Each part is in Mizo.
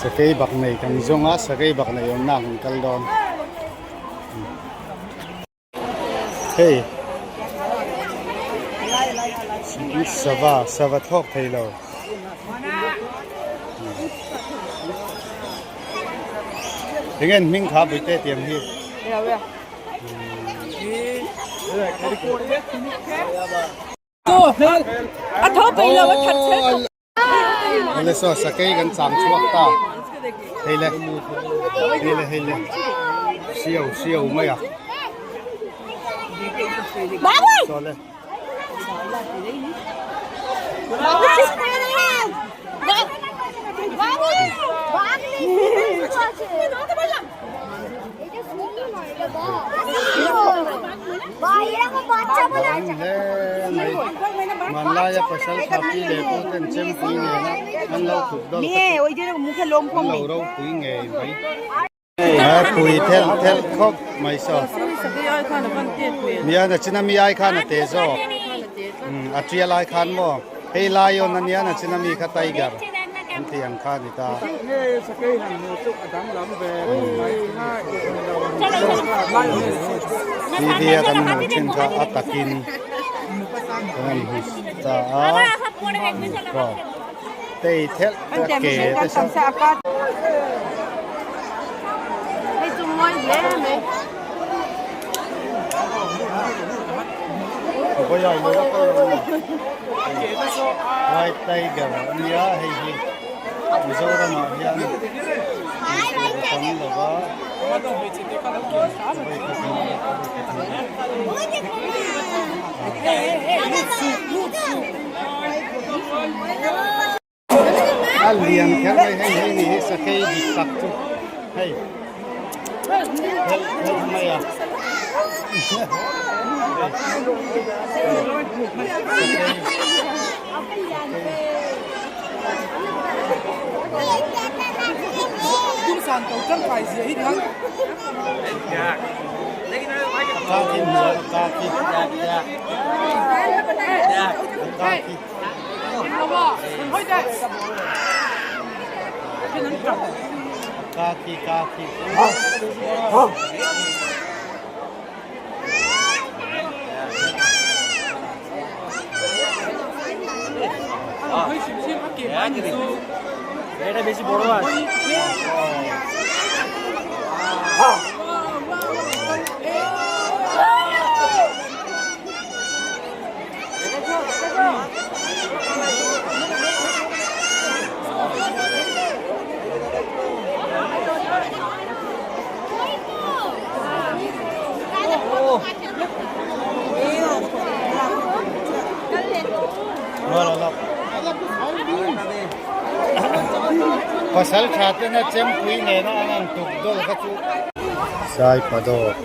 Sakei bak nei kan zawng a sakei bak nei awmna ah kan kal dawn. Hei sava sava thlawk thei lo. Eng en hming kha buite tiang hi. Hei le saw sakei kan chang chhuak ta hei le hei le hei le siau siau mai a saw le. Hmanlaia pasal tha pi leh pu ten chempui nena an lo thut dawlh kha chu an lo ropui ngei mai. A pui thelh thelh khawp mai saw. Nia nachina mi ai khan a te zawk. A tia lai khan maw. Hei lion ania nachina mi kha tiger an tih ang kha a ni ta. TV a kan hmuh thin kha a takin kan han hmu ta a. Tei thelh te ke te saw. White tiger a nia hei hi Mizoram ah hian hmuh tur a tam lo va A lian kher mai hei hei ni hi sakei dik tak chu hei helh helh mai a sakei. Kaki kaki. Pasal tha tena chempui nena an han tuk dawlh kha chu. Saipadawk.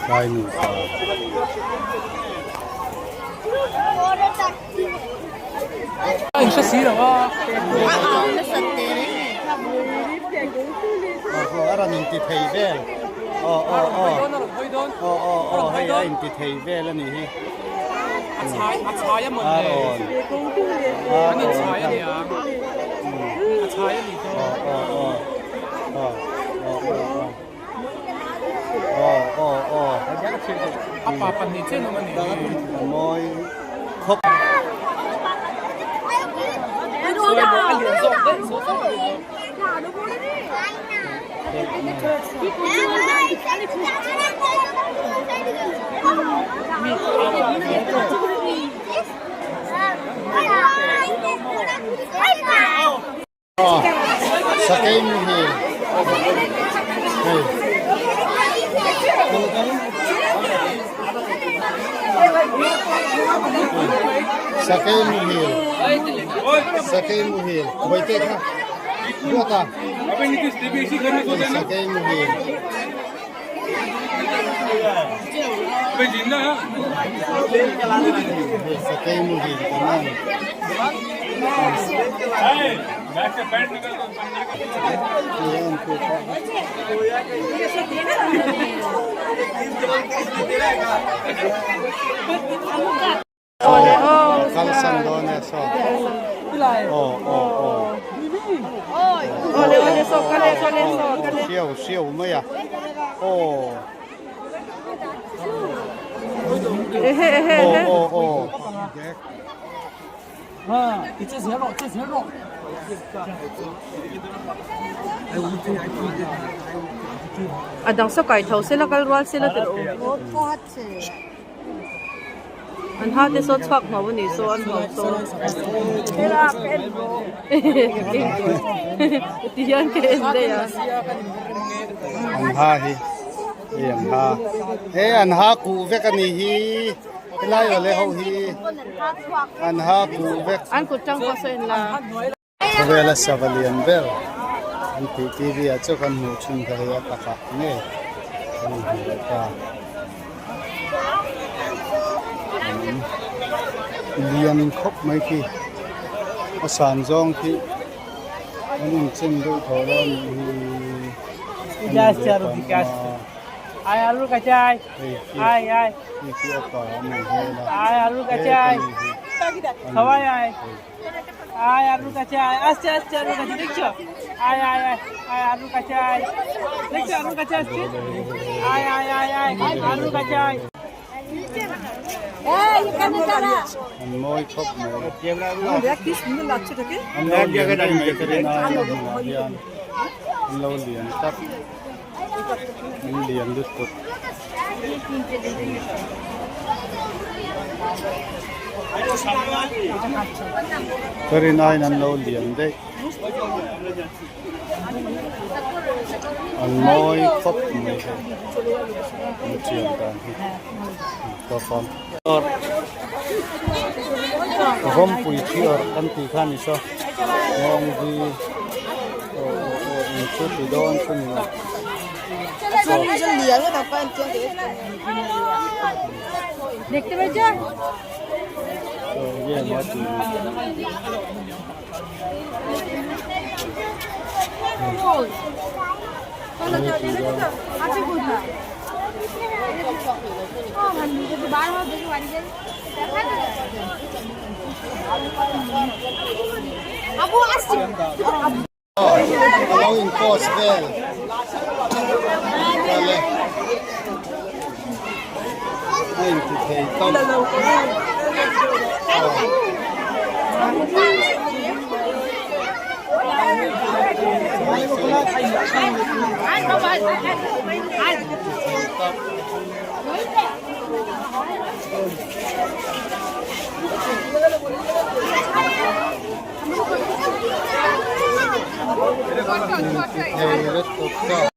Tlai nupa. A rawn inti thei vel aw aw aw aw aw aw hei a inti thei vel a nih hi a rawn a rawn aw aw aw aw aw aw. Aw aw aw A pa pahnih chiah nawm a ni. A mawi khawp. A lian zawk daih zawk zawk. Sakei muhil hei sakei muhil sakei muhil vaite kha ruata sakei muhil Sakei muhil kan en. Kalsan dawn e saw. Aw aw aw. Hriau hriau mai a aw aw aw A dang saw kai tho sela kal rual sela tirh u. An ha te saw chhuak hmuh a ni saw an hmuh saw ti hian ka en daih a. An ha hi hei an ha he an ha kuh vek a nih hi helai awle ho hi an ha kuh vek. An kut tang pawh saw en la. Khawvela sava lian ber an tih TV ah chu kan hmuh thin kha hei a takah ngei kan hmu leh ta. Lian khawp mai khi a san zawng khi an inchen deuh tawh lo a nih hi hei khi khi a pa a nih hmel a he ka nih hi. An mawi khawp mai. An lo lian daih mai ka rin a a hmunah hian an lo lian tak an lian lutuk. Ka rin aiin an lo lian daih. An mawi khawp mai hei an chian dan hi tawp a. Vawmpui thi awrh kan tih kha a ni saw nghawng hi aw aw aw eng chu ti dawn chu ni lo. A lo in post vel vale a in ti thei tawp Thei lutuk tawp.